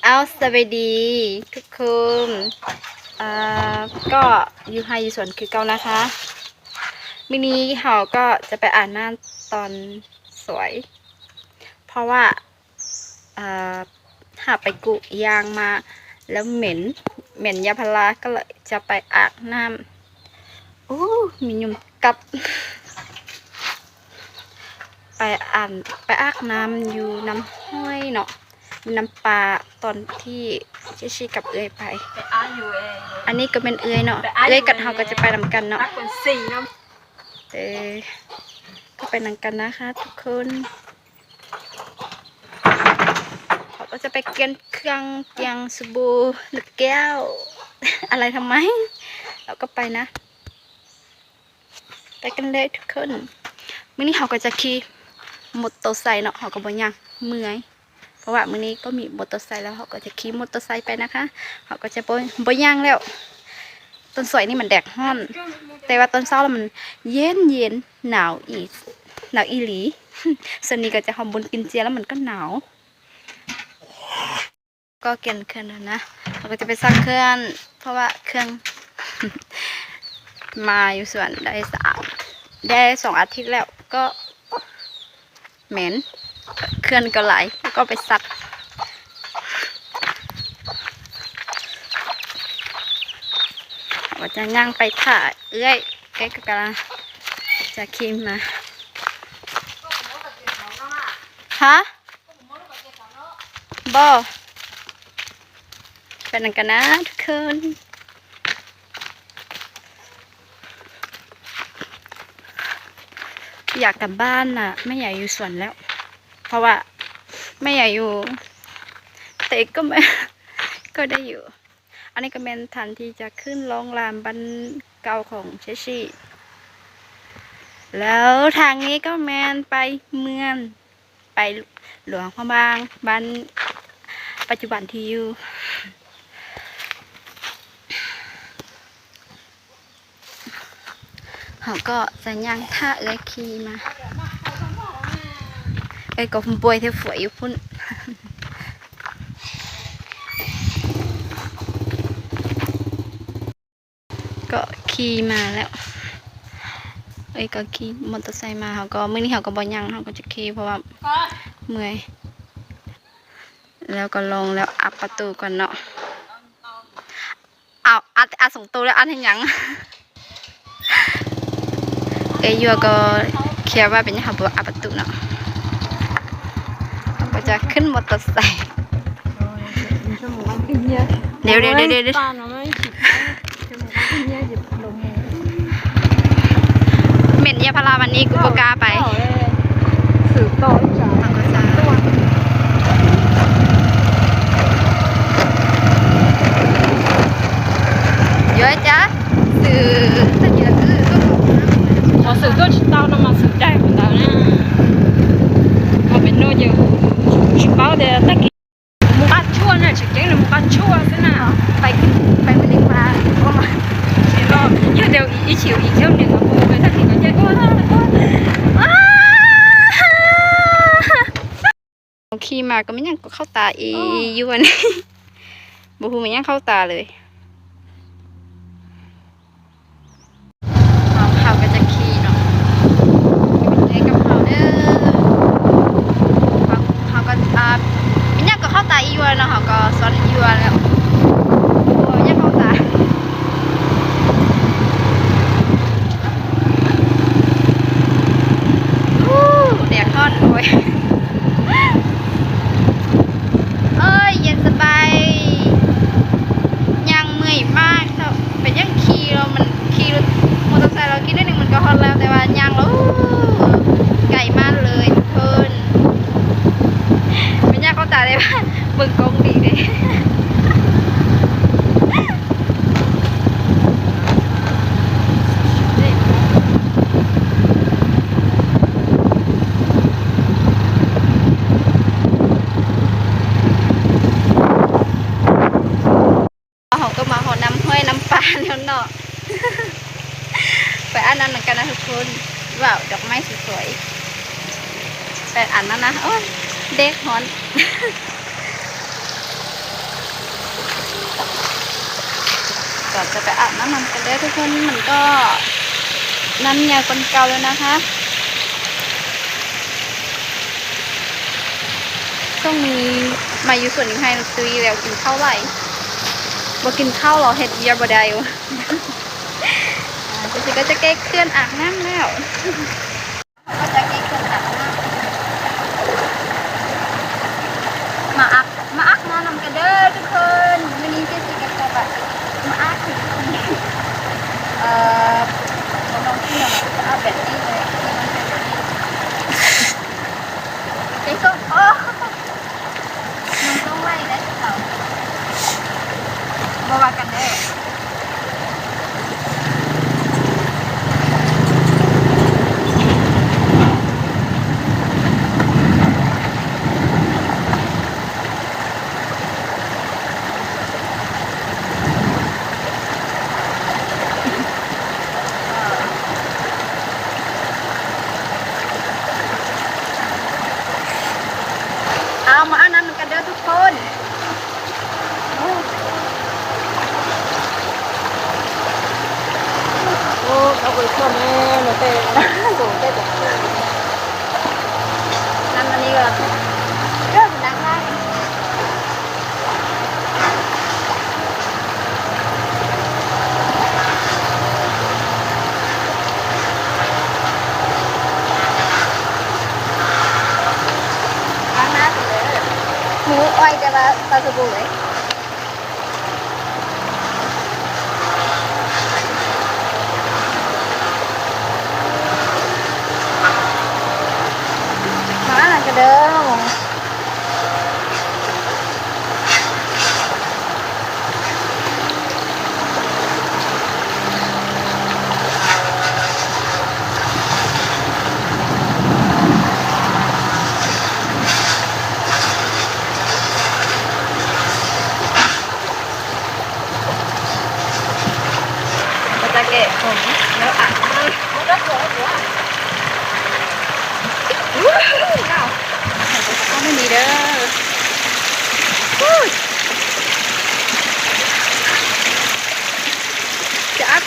ເອົາ ສະບາຍດີທຸກຄົນ ເອີ ກໍຢູ່ໄຮ່ຢູ່ສວນຄືເກົ່ານະຄະ. ມື້ນີ້ເຮົາກໍຈະໄປອາບນ້ຳຕອນສວຍ ເພາະວ່າ ເອີ ຫາໄປກຸຢາງມາແລ້ວເໝັນ ເໝັນຢາພາລາ ກໍເລີຍຈະໄປອາບນ້ຳ. ໂອ້ ມີຍຸງກັດ. ໄປອາບ ໄປອາບນ້ຳຢູ່ນ້ຳຫ້ວຍເນາະ ນ້ຳປາ ຕອນທີ່ເຈຊີກັບເອື້ອຍໄປ. ອັນນີ້ກໍແມ່ນເອື້ອຍເນາະ ເອື້ອຍກັບເຮົາກໍຈະໄປນຳກັນເນາະ. ເອີ ກໍໄປນຳກັນນະຄະທຸກຄົນ. ເຮົາກໍຈະໄປກຽນເຄື່ອງ ກຽນສະບູ ແກ້ວ ອະໄລທຳໄມ ເຮົາກໍໄປນະ. ໄປກັນເລີຍທຸກຄົນ. ມື້ນີ້ເຮົາກໍຈະຂີ່ມໍໂຕໄຊເນາະ ເຮົາກໍບໍ່ຍ່າງ ເມື່ອຍ ເພາະວ່າມື້ນີ້ກໍມີມໍໂຕໄຊແລ້ວ ເຮົາກໍຈະຂີ່ມໍໂຕໄຊໄປນະຄະ. ເຮົາກໍຈະບໍ່ ບໍ່ຍ່າງແລ້ວ. ຕອນສວຍນີ້ມັນແດດຮ້ອນ ແຕ່ວ່າຕອນເຊົ້າແລ້ວມັນເຢັນໆ ໜາວອີ ໜາວອີ່ຫຼີ. ສ່ວນນີ້ກໍຈະຫອມບຸນກິນເຈຍ ແລ້ວມັນກໍໜາວ. ກໍກຽນເຄື່ອງແລ້ວນະ ເຮົາກໍຈະໄປຊັກເຄື່ອງ ເພາະວ່າເຄື່ອງມາຢູ່ສວນໄດ້ສາມ ໄດ້ສອງອາທິດແລ້ວ ກໍແມ່ນເຄື່ອງກໍຫຼາຍ ກໍໄປຊັກ. ເຮົາຈະຍ່າງໄປຖ້າເອື້ອຍ ເອື້ອຍກໍກຳລັງຈະຂີ່ມາ. ຮະ? ບໍ່ ໄປນຳກັນນະທຸກຄົນ. ຢາກກັບບ້ານນະ ໄມ່ຢາກຢູ່ສວນແລ້ວ ເພາະວ່າໄມ່ຢາກຢູ່ ແຕ່ກໍ ກໍໄດ້ຢູ່. ອັນນີ້ກໍແມ່ນທາງທີ່ຈະຂຶ້ນລົງລານບ້ານເກົ່າຂອງເຊຊີ ແລ້ວທາງນີ້ກໍແມ່ນໄປເມືອງ ໄປຫຼວງພະບາງ ບ້ານປັດຈຸບັນທີ່ຢູ່. ເຮົາກໍຈະຍ່າງຖ້າເອື້ອຍຂີ່ມາ. ເອື້ອຍກໍປ່ວຍແທ້ ຝວຍຢູ່ພຸ້ນ. ກໍຂີ່ມາແລ້ວ ເອື້ອຍກໍຂີ່ມໍເຕີໄຊມາ. ເຮົາກໍ ມື້ນີ້ເຮົາກໍບໍ່ຍ່າງ ເຮົາກໍຈະຂີ່ ເພາະວ່າເມື່ອຍ. ແລ້ວກໍລົງແລ້ວ ອັດປະຕູກ່ອນເນາະ. ເອົາ ອັດ ອັດສອງໂຕແລ້ວ ອັດເຮັດຫຍັງ? ເອື້ອຍຢູ່ກໍຄຽດວ່າເປັນຫຍັງເຮົາບໍ່ອັດປະຕູເນາະ. ເຮົາກໍຈະຂຶ້ນມໍເຕີໄຊ. ເດ ເດ ເດ ເດ ເໝັນຢາພາລາ ວັນນີ້ກູບໍ່ກ້າໄປ. ເຮົາກໍຈະ ຂີ່ມາກໍແມ່ນຫຍັງກໍເຂົ້າຕາອີ່ຢູ່ອັນນີ້ ບໍ່ຮູ້ແມ່ນຫຍັງເຂົ້າຕາເລີຍ. ເຮົາ ເຮົາກໍຈະຂີ່ເນາະ ເປັນໃຈກັບເຮົາເດີ. ເຮົາ ເຮົາກໍ ອ່າ ເປັນຫຍັງກໍເຂົ້າຕາອີ່ຢູ່ເນາະ ເຮົາກໍສອນອີ່ຢູ່ແລ້ວ. ໂອ້ຍ ຫຍັງເຂົ້າຕາ ໂອ້ ແດດຮ້ອນ ໂອ້ຍ. ເອີຍ ເຢັນສະບາຍ ຍ່າງເມື່ອຍມາກເນາະ. ເປັນຫຍັງຂີ່ເນາະ ມັນຂີ່ລົດມໍເຕີໄຊເນາະ ຂີ່ໜ້ອຍໜຶ່ງມັນກໍຮອດແລ້ວ ແຕ່ວ່າຍ່າງ ໂອ້ ໄກມາກເລີຍເພິ່ນ. ເປັນຫຍັງເຂົ້າຕາໄດ້ວ່າ ເບິ່ງກ້ອງດີເດ້. ເຮົາກໍມາຮອດນ້ຳຫ້ວຍນ້ຳປາແລ້ວເນາະ ໄປອັນນັ້ນນຳກັນນະທຸກຄົນ. ວ້າວ ດອກໄມ້ສວຍໆ ໄປອັນນັ້ນນະ. ໂອ້ຍ ແດດຮ້ອນ. ไปอาบน้ำนำกันเด้อทุกคน มันก็น้ำเย็นกว่าเก่าแล้วนะคะ ช่วงนี้มาอยู่สวนอยู่ไร่ดนตรีแล้ว กินข้าวไหล บ่กินข้าวหรอ เฮ็ดเวียกบ่ได้ อ่า เจสซี่ก็จะแก้เครื่องอาบน้ำแล้ว ເຮົາກໍຈະເກັບເຄື່ອງອາບນ້ຳ ມາອາບ ມາອາບນ້ຳນຳກັນເດີທຸກຄົນ. ມື້ນີ້ເຈສຊີກໍຈະແບບມາອາບ ເອີ ບໍ່ຕ້ອງເຊື່ອ ຈະອາບແບບນີ້ເລີຍ ເປັນສົມ ໂອ້. ນ້ອງຕ້ອງໄຫວ້ໄດ້ຄືເກົ່າ ບໍ່ວ່າກັນເດີ. ເອົາ ມາອາບນ້ຳນຳກັນເດີທຸກຄົນ. ໂອ້ ໂອ້ ເຂົາອວຍພອນແນ່ ແຕ່ ໂດນແຕ່ ນັ້ນ ອັນນີ້ກໍ ເອີ ນັກຫຼາຍ. ມືອ້ອຍແຕ່ວ່າປາສະບູເລີຍ. ມາກັນເດີ. ກໍຈະແກະຜົມແລ້ວອາບນ້ຳ ເອົາແນວນີ້ເດີ. ຈະອາບ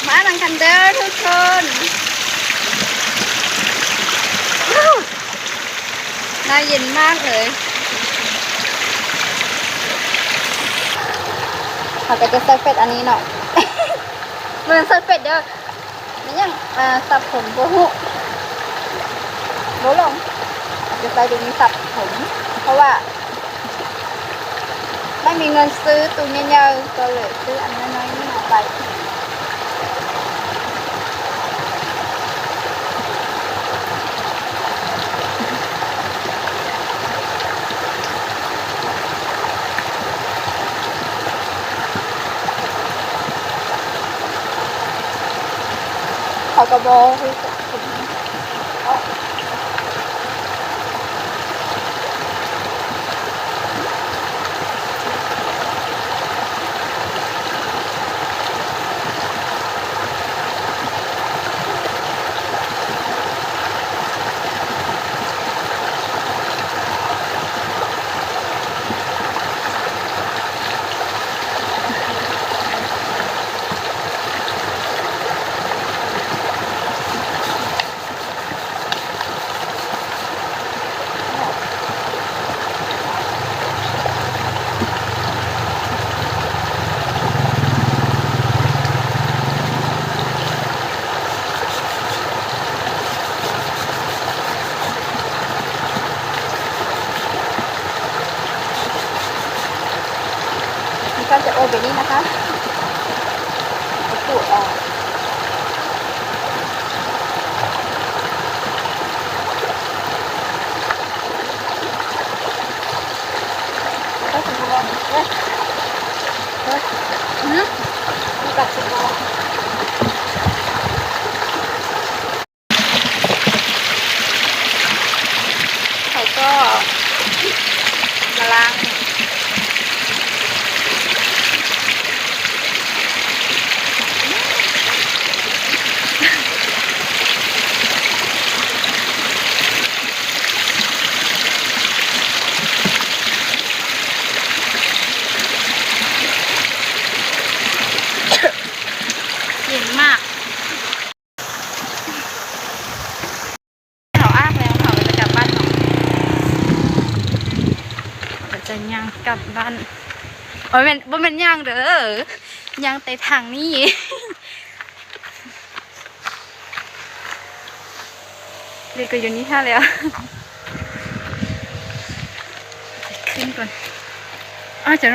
ມານັ່ງກັນເດີທຸກຄົນ. ນ້ຳເຢັນມາກເລີຍ. ເຮົາກໍຈະໃສ່ເຟດອັນນີ້ເນາະ ບໍ່ແມ່ນໃສ່ເຟດເດີ. ແມ່ນຫຍັງ? ເອີ ສັບຜົມ ບໍ່ຮູ້ ບໍ່ລົງ ຈະໃສ່ຕົວນີ້ສັບຜົມ ເພາະວ່າໄມ່ມີເງິນຊື້ຕູ້ໃຫຍ່ໆ ກໍເລີຍຊື້ອັນນ້ອຍໆນີ້ມາໃສ່. ເຂົາກໍບໍ່ຮູ້ຈັກ มันก็จะโอแบบนี้นะคะ เอาขูดออก แล้วก็จะลอง เฮ้ย เฮ้ย อืม มันกัดสุดยอด เขาก็มาล้าง ຈະຍ່າງກັບບ້ານ ບໍ່ແມ່ນ ບໍ່ແມ່ນຍ່າງເດີ ຍ່າງແຕ່ທາງນີ້. ເດັກກໍຢູ່ນີ້ຖ້າແລ້ວ ຂຶ້ນກ່ອນ. ອາຈານ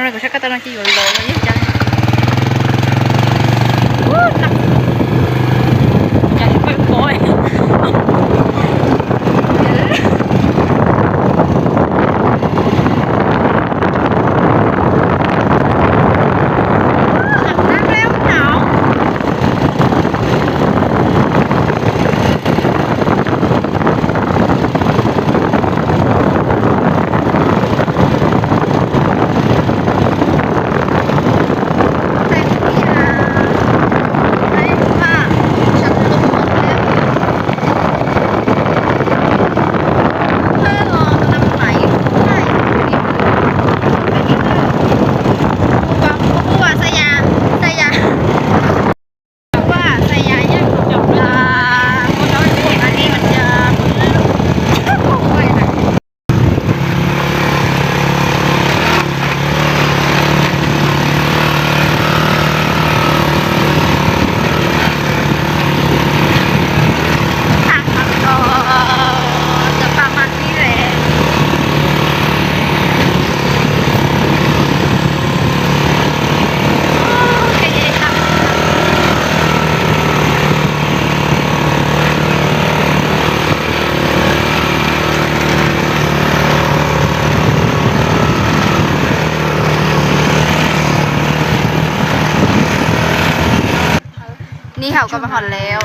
ນີ້ເຮົາກໍມາຮອດແລ້ວ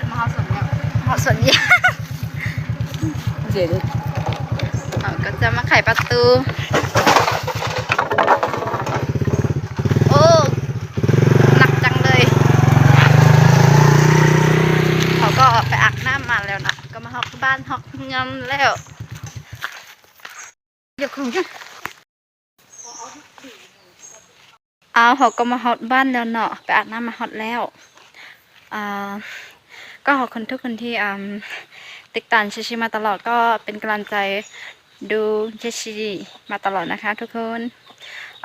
ມາຮອດສວນ ຮອດສວນຢາງ. ເຮົາກໍຈະມາໄຂປະຕູ. ໂອ້ ໜັກຈັງເລີຍ. ເຮົາກໍໄປອາບນ້ຳມາແລ້ວເນາະ ກໍມາຮອດບ້ານຮອດເຮືອນແລ້ວ. ເອົາ ເຮົາກໍມາຮອດບ້ານແລ້ວເນາະ ໄປອາບນ້ຳມາຮອດແລ້ວ. ອ່າ ກໍຂອບຄຸນທຸກຄົນທີ່ ອ່າ ຕິດຕາມເຈຊີມາຕະຫຼອດ ກໍເປັນກຳລັງໃຈດູເຈຊີມາຕະຫຼອດນະຄະທຸກຄົນ.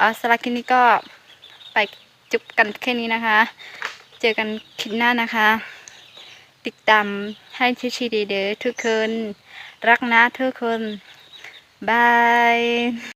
ອ່າ ສຳລັບຄລິບນີ້ກໍໄປຈົບກັນແຄ່ນີ້ນະຄະ ເຈີກັນຄລິບໜ້ານະຄະ. ຕິດຕາມໃຫ້ເຈຊີເດີເດີທຸກຄົນ ຮັກນະທຸກຄົນ ບາຍ.